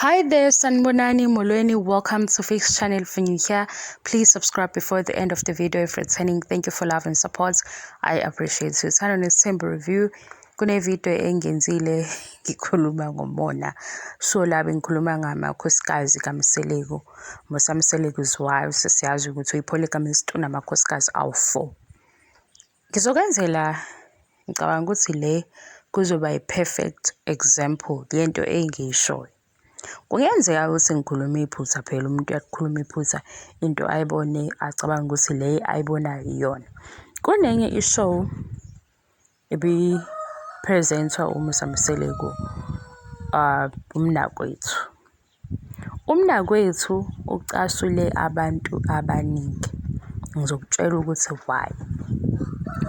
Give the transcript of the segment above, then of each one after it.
Hi there, Sanibonani Molweni. Welcome to Fix Channel. If you're new here, please subscribe before the end of the video. If returning, thank you for love and support. I appreciate you. Uthando Nesithembu review. Kune-video engenzile ngikhuluma ngomona. So la bengikhuluma ngamakhosikazi kaMseleku. Musa Mseleku's wives, siyazi ukuthi uyi-polygamist, unamakhosikazi awu-4. Ngizokwenzela, ngicabanga ukuthi le kuzoba i-perfect example yento engiyishoyo. Kungenzeka ukuthi ngikhulume iphutha, phela umuntu uyakukhuluma iphutha, into ayibone acabanga ukuthi le ayibonayo iyona. Kunenye i-show ebi-present-wa uMusa Mseleku, umnakwethu. Umnakwethu ucasule abantu abaningi. Ngizokutshela ukuthi why.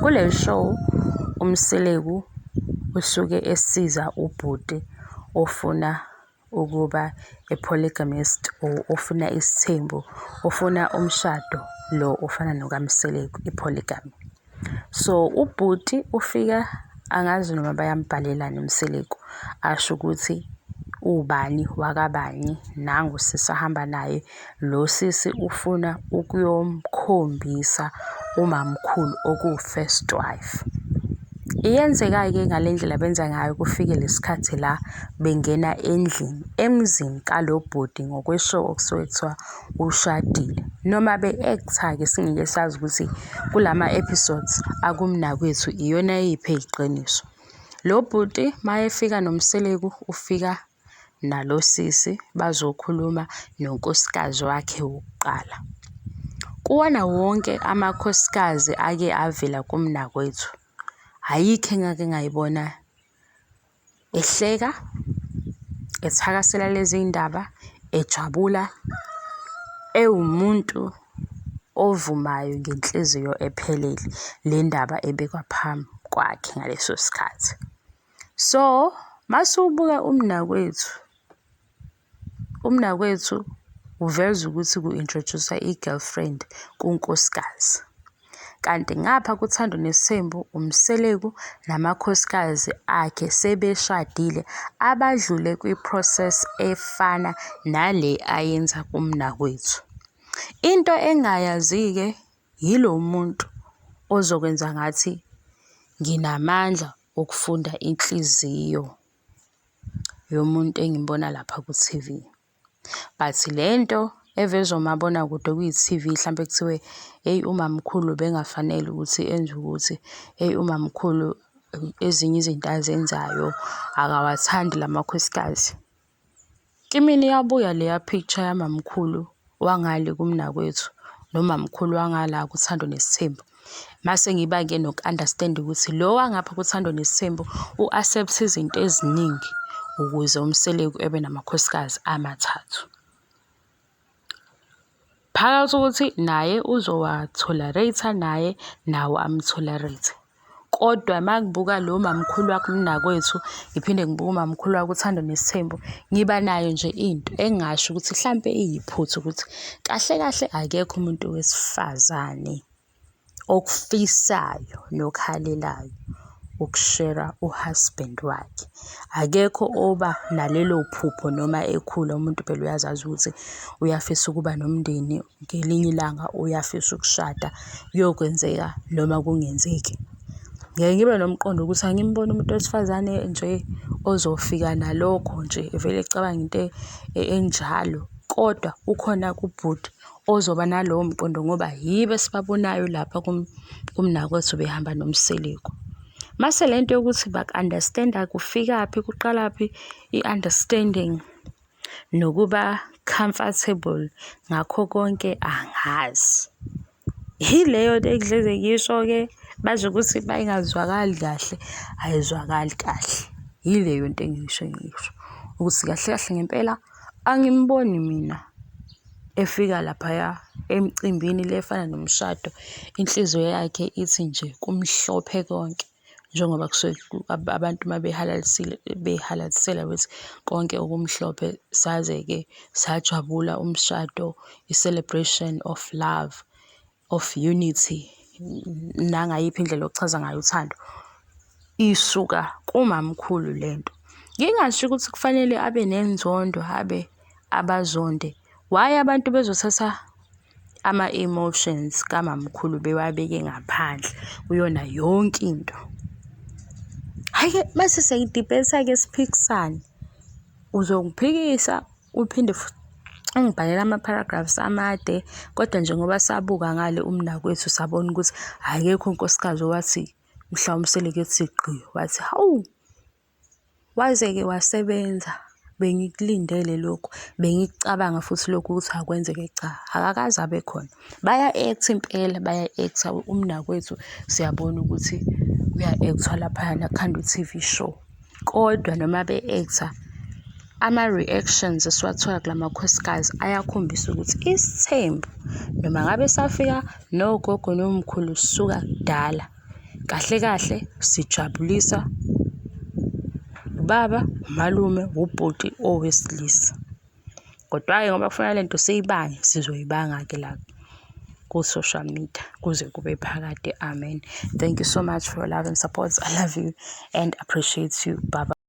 Kule show uMseleku usuke esiza ubhuti ofuna ukuba a-polygamist or ofuna isithembu, ofuna umshado lo ofana nokaMseleku, i-polygamy. So ubhuti ufika, angazi noma bayambhalelani uMseleku, asho ukuthi ubani wakabani, nangu sisi ahamba naye, lo sisi ufuna ukuyomkhombisa umamkhulu okuwu-first wife. Iyenzeka-ke ngale ndlela benza ngayo, kufike lesikhathi la bengena endlini, emzini kalo bhuti ngokwe-show okusuke kuthiwa ushadile. Noma be-act-a-ke, singeke sazi ukuthi kulama episodes akumnakwethu iyona yiphi eyiqiniso. Lo bhuti mayefika noMseleku, ufika nalo sisi bazokhuluma nonkosikazi wakhe wokuqala. Kuwona wonke amakhosikazi ake avela kumnakwethu, ayikho engake ngayibona ehleka, ethakasela lezi ndaba, ejabula, ewumuntu ovumayo ngenhliziyo ephelele le ndaba ebekwa phambi kwakhe ngaleso sikhathi. So, masubuka umnakwethu, umnakwethu uveza ukuthi ku-introduce-wa i-girlfriend kunkosikazi. Kanti ngapha kuThando Nesithembu, uMseleku namakhosikazi akhe sebeshadile, abadlule kwi-process efana nale ayenza kumnakwethu. Into engayazi-ke yilo muntu ozokwenza ngathi nginamandla okufunda inhliziyo yomuntu engimbona lapha ku-T_V. But lento evezwa umabonakude kwi-T_V, hlampe kuthiwe, hheyi, umamkhulu bengafanele ukuthi enze ukuthi, hheyi, umamkhulu ezinye izinto azenzayo akawathandi lamakhosikazi. Kimina iyabuya leya picture yamamkhulu wangale kumnakwethu nomamkhulu wangala kuThando Nesithembu. Mase ngiba-ke noku-understand-a ukuthi lo wangapha kuThando Nesithembu u-accept izinto eziningi ukuze uMseleku ebe namakhosikazi amathathu. Phakathi ukuthi naye uzowa-tolerate-a, naye nawo amu-tolerate. Kodwa uma ngibuka lo mamkhulu wakumnakwethu, ngiphinde ngibuke umamkhulu wakuThando Nesithembu, ngiba nayo nje into engingasho ukuthi hlampe iyiphutha, ukuthi kahle kahle akekho umuntu wesifazane okufisayo nokhalelayo ukushera u-husband wakhe. Akekho oba nalelo phupho noma ekhula, umuntu phela uyazazi ukuthi uyafisa ukuba nomndeni, ngelinye ilanga uyafisa ukushada, kuyokwenzeka noma kungenzeki. Ngeke ngibe nomqondo ukuthi angimboni umuntu wesifazane nje ozofika nalokho nje evele ecabanga into enjalo, kodwa ukhona kubhuti ozoba nalowo mqondo ngoba yibo esibabonayo lapha kumnakwethu behamba noMseleku. Mase lento yokuthi baku-understand-a kufikaphi, kuqalaphi i-understanding nokuba comfortable ngakho konke, angazi. Yileyo nto engihleze ngisho-ke bazi ukuthi uma ingazwakali kahle, ayizwakali kahle. Yileyo nto engisho ngisho ukuthi kahle kahle ngempela angimboni mina efika laphaya emcimbini le efana nomshado, inhliziyo yakhe ithi nje kumhlophe konke, njengoba kusuke abantu uma behalalisile, behalalisela bethi konke okumhlophe, saze-ke sajabula umshado, i-celebration of love, of unity, nangayiphi indlela okuchaza ngayo uthando, isuka kumamkhulu lento. Ngingasho ukuthi kufanele abe nenzondo abe abazonde. Why abantu bezothatha ama-emotions kamamkhulu bewabeke ngaphandle kuyona yonke into? Hhayi-ke mase siyayi-debate-a-ke siphikisane. Uzongiphikisa uphinde futhi ungibhalele ama-paragraphs amade, kodwa nje ngoba sabuka ngale umnakwethu sabona ukuthi akekho unkosikazi owathi mhla uMseleku ethi gqi, wathi, hawu, waze-ke wasebenza, bengikulindele lokhu, bengikucabanga futhi lokhu ukuthi akwenzeke. Cha, akakaze abe khona. Baya-act-a impela, baya-act-a. Umnakwethu siyabona ukuthi kuya-act-wa laphayana, kukhandwa i-TV show. Kodwa noma be-act-a, ama-reactions esiwathola kulamakhosikazi ayakhombisa ukuthi isithembu noma ngabe safika nogogo nomkhulu sisuka kudala, kahle kahle sijabulisa ubaba, umalume, ubhuti owesilisa. Kodwa-ke ngoba kufanele lento siyibange, sizoyibanga-ke la ku-social media kuze kube phakade, amen. Thank you so much for your love and support. I love you and appreciate you. Bye bye.